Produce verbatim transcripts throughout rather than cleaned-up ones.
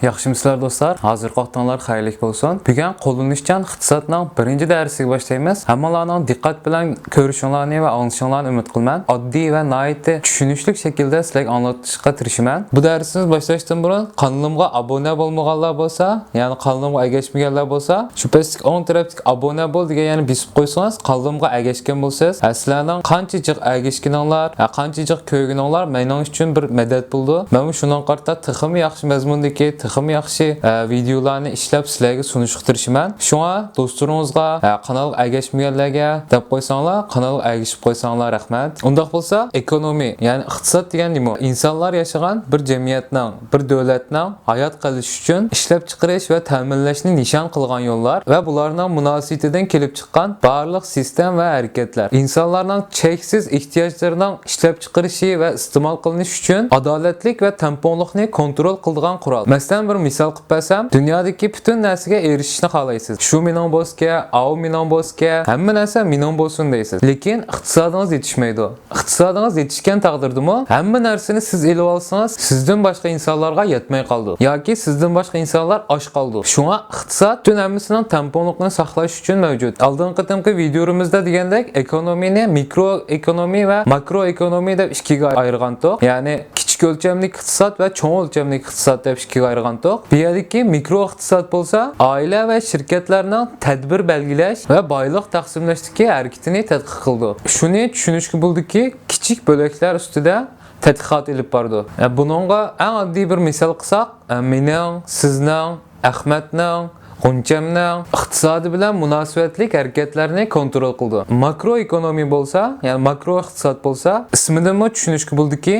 ياخشىمۇسىلەر دوستلار؟ ھازىرقى ۋاقتىڭلار خەيرلىك بولسۇن. بۈگۈن قوللىنىشچان ئىقتىسادنىڭ بىرىنچى دەرسىگە باشلايمىز. ھەممىڭلارنىڭ دىققەت بىلەن كۆرۈشۈڭلارنى ۋە ئاڭلىشىڭلارنى ئۈمىد قىلىمەن. ئاددىي ۋە ناھايىتى چۈشىنىشلىك شەكىلدە سىلەرگە ئاڭلىتىشقا تىرىشىمەن. بۇ دەرسىمىز باشلاشتىن بۇرۇن قانىلىمغا ئابۇنە بولمىغانلار بولسا، يەنى قانىلىمغا ئەگەشمىگەنلەر بولسا، شۇ پەستىكى ئوڭ تەرەپتىكى ئابۇنە بول دېگەن يەرنى بېسىپ قويسىڭىز، قانىلىمغا ئەگەشكەن بولىسىز. ھە، سىلەرنىڭ قانچە جىق ئەگەشكىنىڭلار، ھە، قانچە جىق كۆرگىنىڭلار مېنىڭ ئۈچۈن بىر مەدەت بولىدۇ. مەنمۇ شۇنىڭغا قارىتا تېخىمۇ ياخشى مەزمۇندىكى، تېخىمۇ ياخشى، ھە، ۋىدېئولارنى ئىشلەپ سىلەرگە سۇنۇشقا تىرىشىمەن. شۇڭا دوستلىرىڭىزغا، ھە، قانالغا ئەگەشمىگەنلەرگە دەپ قويساڭلار، قانالغا ئەگىشىپ قويساڭلار رەھمەت. ئۇنداق بولسا ئېكونومى، يەنى ئىقتىساد دېگەن نېمە؟ ئىنسانلار ياشىغان بىر جەمئىيەتنىڭ، بىر دۆلەتنىڭ ھايات قېلىشى ئۈچۈن ئىشلەپچىقىرىش ۋە تەمىنلەشنى نىشان قىلغان يوللار ۋە بۇلارنىڭ مۇناسىۋىتىدىن كېلىپ چىققان بارلىق سىستېما ۋە ھەرىكەتلەر. ئىنسانلارنىڭ چەكسىز ئېھتىياجلىرىنىڭ ئىشلەپچىقىرىشى ۋە ئىستېمال قىلىنىشى ئۈچۈن ئادالەتلىك ۋە تەڭپۇڭلۇقنى كونترول قىلىدىغان قورال. مەسىلەن، بىر مىسال قىلىپ بەرسەم، دۇنيادىكى پۈتۈن نەرسىگە ئېرىشىشنى خالايسىز. شۇ مېنىڭ بولسىكەن، ئاۋۇ مېنىڭ بولسىكەن، ھەممە نەرسە مېنىڭ بولسۇن دەيسىز. لېكىن ئىقتىسادىڭىز يېتىشمەيدۇ. ئىقتىسادىڭىز يېتىشكەن تەقدىردىمۇ، ھەممە نەرسىنى سىز ئېلىۋالسىڭىز، سىزدىن باشقا ئىنسانلارغا يەتمەي قالىدۇ ياكى سىزدىن باشقا ئىنسانلار ئاچ قالىدۇ. شۇڭا ئىقتىساد پۈتۈن ھەممىسىنىڭ تەڭپۇڭلۇقىنى ساقلاش ئۈچۈن مەۋجۇت. ئالدىنقى قېتىمقى ۋىدېيومىزدا دېگەندەك، ئېكونومىنى مىكرو ئېكونومى ۋە ماكرو ئېكونومى دەپ ئىككىگە ئايرىغانتۇق. يەنى كىچىك ئۆلچەملىك ئىقتىساد ۋە چوڭ ئۆلچەملىك ئىقتىساد دەپ ئىككىگە ئايرىغانتۇق. بۇ يەردىكى مىكرو ئىقتىساد بولسا ئائىلە ۋە شىركەتلەرنىڭ تەدبىر بەلگىلەش ۋە بايلىق تەقسىملەشتىكى ھەرىكىتىنى تەتقىق قىلىدۇ. شۇنى چۈشىنىشكە بولىدۇكى، كىچىك بۆلەكلەر ئۈستىدە تەتقىقات ئېلىپ بارىدۇ. ئە، بۇنىڭغا ئەڭ ئاددىي بىر مىسال قىلساق، ئە، مېنىڭ، سىزنىڭ، ئەخمەتنىڭ، غۇنچەمنىڭ ئىقتىسادى بىلەن مۇناسىۋەتلىك ھەرىكەتلەرنى كونترول قىلىدۇ. ماكرو ئېكونومىيە بولسا، يەنى ماكرو ئىقتىساد بولسا، ئىسمىدىنمۇ چۈشىنىشكە بولىدۇكى،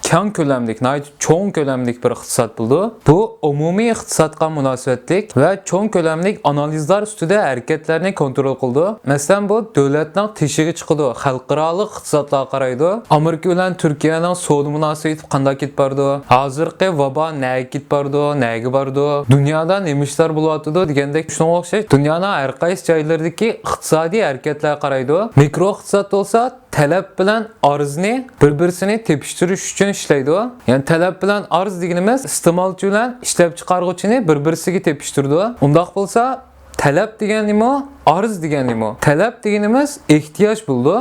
كەڭ كۆلەملىك، ناھايىتى چوڭ كۆلەملىك بىر ئىقتىساد بولىدۇ. بۇ ئومۇمىي ئىقتىسادقا مۇناسىۋەتلىك ۋە چوڭ كۆلەملىك ئانالىزلار ئۈستىدە ھەرىكەتلەرنى كونترول قىلىدۇ. مەسىلەن، بۇ دۆلەتنىڭ تېشىغا چىقىدۇ، خەلقئارالىق ئىقتىسادلارغا قارايدۇ. ئامېرىكا بىلەن تۈركىيەنىڭ سودا مۇناسىۋىتى قانداق كېتىپ بارىدۇ؟ ھازىرقى ۋابا نەگە كېتىپ بارىدۇ، نەگە بارىدۇ؟ دۇنيادا نېمە ئىشلار بولۇۋاتىدۇ؟ دېگەندەك شۇنىڭغا ئوخشاش دۇنيانىڭ ھەر قايسى جايلىرىدىكى ئىقتىسادىي ھەرىكەتلەرگە قارايدۇ. مىكرو ئىقتىساد بولسا تەلەپ بىلەن ئارزنى بىر-بىرسىنى تېپىشتۇرۇش ئۈچۈن ئىشلەيدۇ. يەنى تەلەپ بىلەن ئارز دېگىنىمىز ئىستېمالچى بىلەن ئىشلەپچىقارغۇچىنى بىر-بىرسىگە تېپىشتۇرىدۇ. ئۇنداق بولسا تەلەپ دېگەن نېمە؟ ئارز دېگەن نېمە؟ تەلەپ دېگىنىمىز ئېھتىياج بولىدۇ.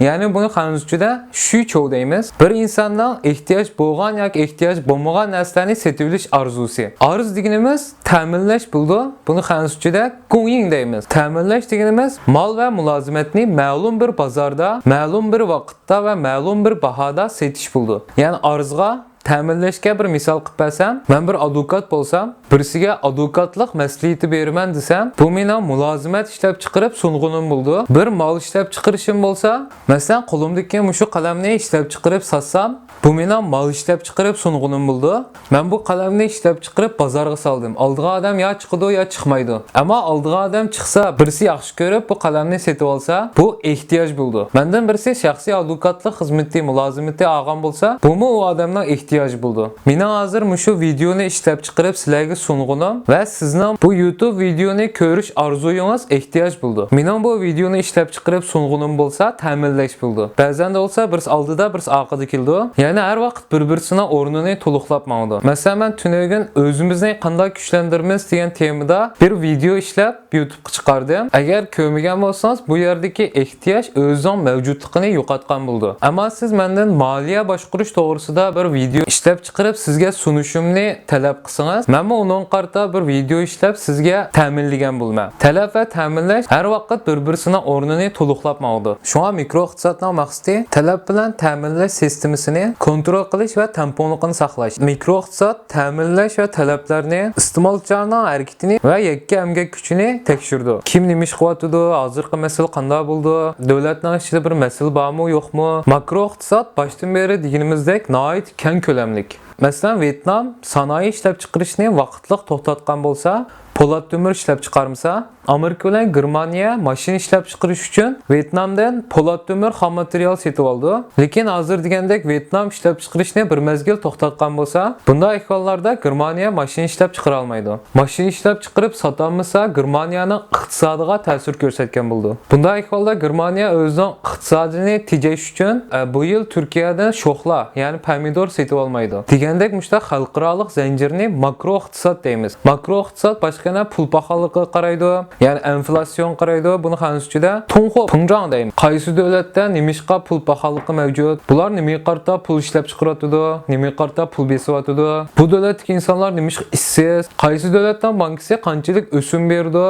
يەنى بۇنى خەنزۇچىدا شۈيچوۋ دەيمىز. بىر ئىنساننىڭ ئېھتىياج بولغان ياكى ئېھتىياج بولمىغان نەرسىلەرنى سېتىۋېلىش ئارزۇسى. ئارز دېگىنىمىز تەمىنلەش بولىدۇ. بۇنى خەنزۇچىدا گۇڭيىڭ دەيمىز. تەمىنلەش دېگىنىمىز مال ۋە مۇلازىمەتنى مەلۇم بىر بازاردا، مەلۇم بىر ۋاقىتتا ۋە مەلۇم بىر باھادا سېتىش بولىدۇ. يەنى ئارزغا تەمىنلەشكە بىر مىسال قىلىپ بەرسەم، مەن بىر ئادۋوكات بولسام، بىرسىگە ئادۋوكاتلىق مەسلىھىتى بېرىمەن دېسەم، بۇ مېنىڭ مۇلازىمەت ئىشلەپچىقىرىپ سۇنغىنىم بولىدۇ. بىر مال ئىشلەپچىقىرىشىم بولسا، مەسىلەن، قولۇمدىكى مۇشۇ قەلەمنى ئىشلەپچىقىرىپ ساتسام، بۇ مېنىڭ مال ئىشلەپچىقىرىپ سۇنغىنىم بولىدۇ. مەن بۇ قەلەمنى ئىشلەپچىقىرىپ بازارغا سالدىم. ئالىدىغان ئادەم يا چىقىدۇ، يا چىقمايدۇ. ئەمما ئالىدىغان ئادەم چىقسا، بىرسى ياخشى كۆرۈپ بۇ قەلەمنى سېتىۋالسا، بۇ ئېھتىياج بولىدۇ. مەندىن بىرسى شەخسىي ئادۋوكاتلىق خىزمىتى، مۇلازىمىتى ئالغان بولسا، بۇمۇ ئۇ ئادەمنىڭ ئېھتىياجى بولىدۇ. مېنىڭ ھازىر مۇشۇ ۋىدېئونى ئىشلەپچىقىرىپ سىلەرگە سۇنغىنىم ۋە سىزنىڭ بۇ يۇتۇب ۋىدېئونى كۆرۈش ئارزۇيىڭىز ئېھتىياج بولىدۇ. مېنىڭ بۇ ۋىدېئونى ئىشلەپچىقىرىپ سۇنغىنىم بولسا تەمىنلەش بولىدۇ. بەزەندە بولسا بىرسى ئالدىدا، بىرسى ئارقىدا كېلىدۇ. يەنى ھەر ۋاقىت بىر-بىرسىنىڭ ئورنىنى تولۇقلاپ ماڭىدۇ. مەسىلەن، مەن تۈنۈگۈن ئۆزىمىزنى قانداق كۈچلەندۈرىمىز دېگەن تېمىدا بىر ۋىدېئو ئىشلەپ يۇتۇبقا چىقاردىم. ئەگەر كۆرمىگەن بولسىڭىز، بۇ يەردىكى ئېھتىياج ئۆزىنىڭ مەۋجۇتلۇقىنى يوقاتقان بولىدۇ. ئەمما سىز مەندىن مالىيە باشقۇرۇش توغرىسىدا بىر ۋىدېئو ئىشلەپچىقىرىپ سىزگە سۇنۇشۇمنى تەلەپ قىلسىڭىز، مەنمۇ ئۇنىڭغا قارىتا بىر ۋىدېئو ئىشلەپ سىزگە تەمىنلىگەن بولىمەن. تەلەپ ۋە تەمىنلەش ھەر ۋاقىت بىر-بىرسىنىڭ ئورنىنى تولۇقلاپ ماڭىدۇ. شۇڭا مىكرو ئىقتىسادنىڭ مەقسىتى تەلەپ بىلەن تەمىنلەش سىستېمىسىنى كونترول قىلىش ۋە تەڭپۇڭلۇقىنى ساقلاش. مىكرو ئىقتىساد تەمىنلەش ۋە تەلەپلەرنى، ئىستېمالچىلارنىڭ ھەرىكىتىنى ۋە يەككە ئەمگەك كۈچىنى تەكشۈرىدۇ. كىم نېمە ئىش قىلىۋاتىدۇ، ھازىرقى مەسىلە قانداق بولىدۇ، دۆلەتنىڭ ئىچىدە بىر مەسىلە بارمۇ، يوقمۇ؟ ماكرو ئىقتىساد باشتىن بېرى دېگىنىمىزدەك ناھايىتى كەڭ كۆلەملىك. مەسىلەن، ۋيېتنام سانائىي ئىشلەپچىقىرىشنى ۋاقىتلىق توختاتقان بولسا، پولات تۆمۈر ئىشلەپچىقارمىسا، ئامېرىكا بىلەن گېرمانىيە ماشىنا ئىشلەپچىقىرىش ئۈچۈن ۋيېتنامدىن پولات تۆمۈر خام ماتېرىيال سېتىۋالىدۇ. لېكىن ھازىر دېگەندەك ۋيېتنام ئىشلەپچىقىرىشنى بىر مەزگىل توختاتقان بولسا، بۇنداق ئەھۋاللاردا گېرمانىيە ماشىنا ئىشلەپچىقىرالمايدۇ. ماشىنا ئىشلەپچىقىرىپ ساتالمىسا، گېرمانىيەنىڭ ئىقتىسادىغا تەسىر كۆرسەتكەن بولىدۇ. بۇنداق ئەھۋالدا گېرمانىيە ئۆزىنىڭ ئىقتىسادىنى تېجەش ئۈچۈن، ئە، بۇ يىل تۈركىيەدىن شوخلا، يەنى پەمىدور سېتىۋالمايدۇ. دېگەندەك مۇشۇنداق خەلقئارالىق زەنجىرنى ماكرو ئىقتىساد دەيمىز. ماكرو ئىقتىساد باشقا يەنە پۇل پاخاللىقىغا قارايدۇ، يەنى ئىنفلياتسىيونغا قارايدۇ. بۇنى خەنزۇچىدە تۇڭخۇ پىڭجاڭ دەيمىز. قايسى دۆلەتتە نېمىشقا پۇل پاخاللىقى مەۋجۇت؟ بۇلار نېمىگە قارىتا پۇل ئىشلەپ چىقىرىۋاتىدۇ؟ نېمىگە قارىتا پۇل بېسىۋاتىدۇ؟ بۇ دۆلەتتىكى ئىنسانلار نېمىشقا ئىشسىز؟ قايسى دۆلەتنىڭ بانكىسى قانچىلىك ئۆسۈم بېرىدۇ؟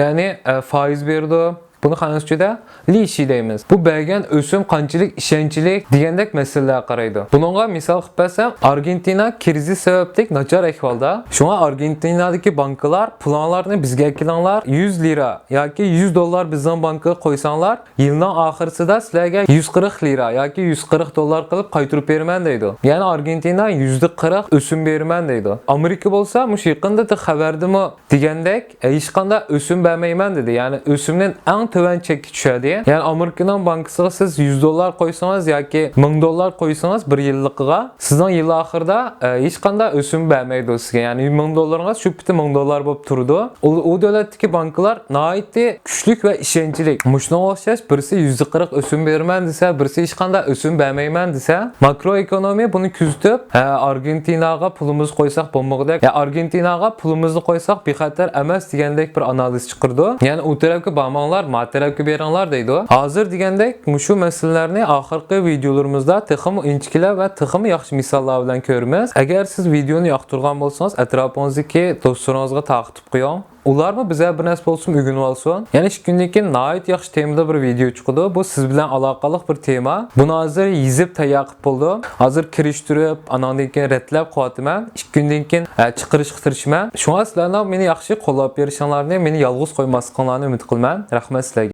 يەنى، ئە، فايىز بېرىدۇ. بۇنى خەنزۇچىدە لىشى دەيمىز. بۇ بەرگەن ئۆسۈم قانچىلىك ئىشەنچلىك دېگەندەك مەسىلىلەرگە قارايدۇ. بۇنىڭغا مىسال قىلىپ بەرسەم، ئارگېنتىنا كىرىزىس سەۋەبلىك ناچار ئەھۋالدا. شۇڭا ئارگېنتىنادىكى بانكىلار پۇلۇڭلارنى بىزگە ئەكىلىڭلار، يۈز لىرا ياكى يۈز دوللار بىزنىڭ بانكىغا قويساڭلار، يىلنىڭ ئاخىرىسىدا سىلەرگە يۈز قىرىق لىرا ياكى يۈز قىرىق دوللار قىلىپ قايتۇرۇپ بېرىمەن دەيدۇ. يەنى ئارگېنتىنا يۈزدە قىرىق ئۆسۈم بېرىمەن دەيدۇ. ئامېرىكا بولسا مۇشۇ يېقىندا خەۋەردىمۇ دېگەندەك، ھېچقانداق ئۆسۈم بەرمەيمەن دېدى. يەنى ئۆسۈمدىن ئەڭ تۆۋەن چەككە چۈشەردى. يەنى ئامېرىكىنىڭ بانكىسىغا سىز يۈز دوللار قويسىڭىز ياكى مىڭ دوللار قويسىڭىز بىر يىللىقىغا، سىزنىڭ يىل ئاخىرىدا، ئە، ھېچقانداق ئۆسۈم بەرمەيدۇ سىزگە. يەنى مىڭ دوللىرىڭىز شۇ پېتى مىڭ دوللار بولۇپ تۇرىدۇ. ئۇ، ئۇ دۆلەتتىكى بانكىلار ناھايىتى كۈچلۈك ۋە ئىشەنچلىك. مۇشۇنىڭغا ئوخشاش بىرسى يۈزدە قىرىق ئۆسۈم بېرىمەن دېسە، بىرسى ھېچقانداق ئۆسۈم بەرمەيمەن دېسە، ماكرو ئېكونومىيە بۇنى كۆزىتىپ، ھە، ئارگېنتىناغا پۇلىمىزنى قويساق بولمىغۇدەك، يا ئارگېنتىناغا پۇلىمىزنى قويساق بىخەتەر ئەمەس دېگەندەك بىر ئانالىز چىقىرىدۇ. يەنى ئۇ تەرەپكە بارماڭلار، ما تەرەپكە بېرىڭلار دەيدۇ. ھازىر دېگەندەك مۇشۇ مەسىلىلەرنى ئاخىرقى ۋىدېئولىرىمىزدا تېخىمۇ ئىنچىكىلەپ ۋە تېخىمۇ ياخشى مىساللار بىلەن كۆرىمىز. ئەگەر سىز ۋىدېئونى ياقتۇرغان بولسىڭىز، ئەتراپىڭىزدىكى دوستلىرىڭىزغا تارقىتىپ قويۇڭ. ئۇلارمۇ بىزگە بىر نەرسە بولسىمۇ ئۆگىنىۋالسۇن. يەنە ئىككى كۈندىن كېيىن ناھايىتى ياخشى تېمىدا بىر ۋىدېئو چىقىدۇ. بۇ سىز بىلەن ئالاقىلىق بىر تېما. بۇنى ھازىر يېزىپ تەييار قىلىپ بولدۇم. ھازىر كىرىشتۈرۈپ، ئاناندىن كېيىن رەتلەپ قويۇۋاتىمەن. ئىككى كۈندىن كېيىن، ئە، چىقىرىشقا تىرىشىمەن. شۇڭا سىلەرنىڭ مېنى ياخشى قوللاپ بېرىشىڭلارنى، مېنى يالغۇز قويماسلىقىڭلارنى ئۈمىد قىلىمەن. رەھمەت سىلەرگە.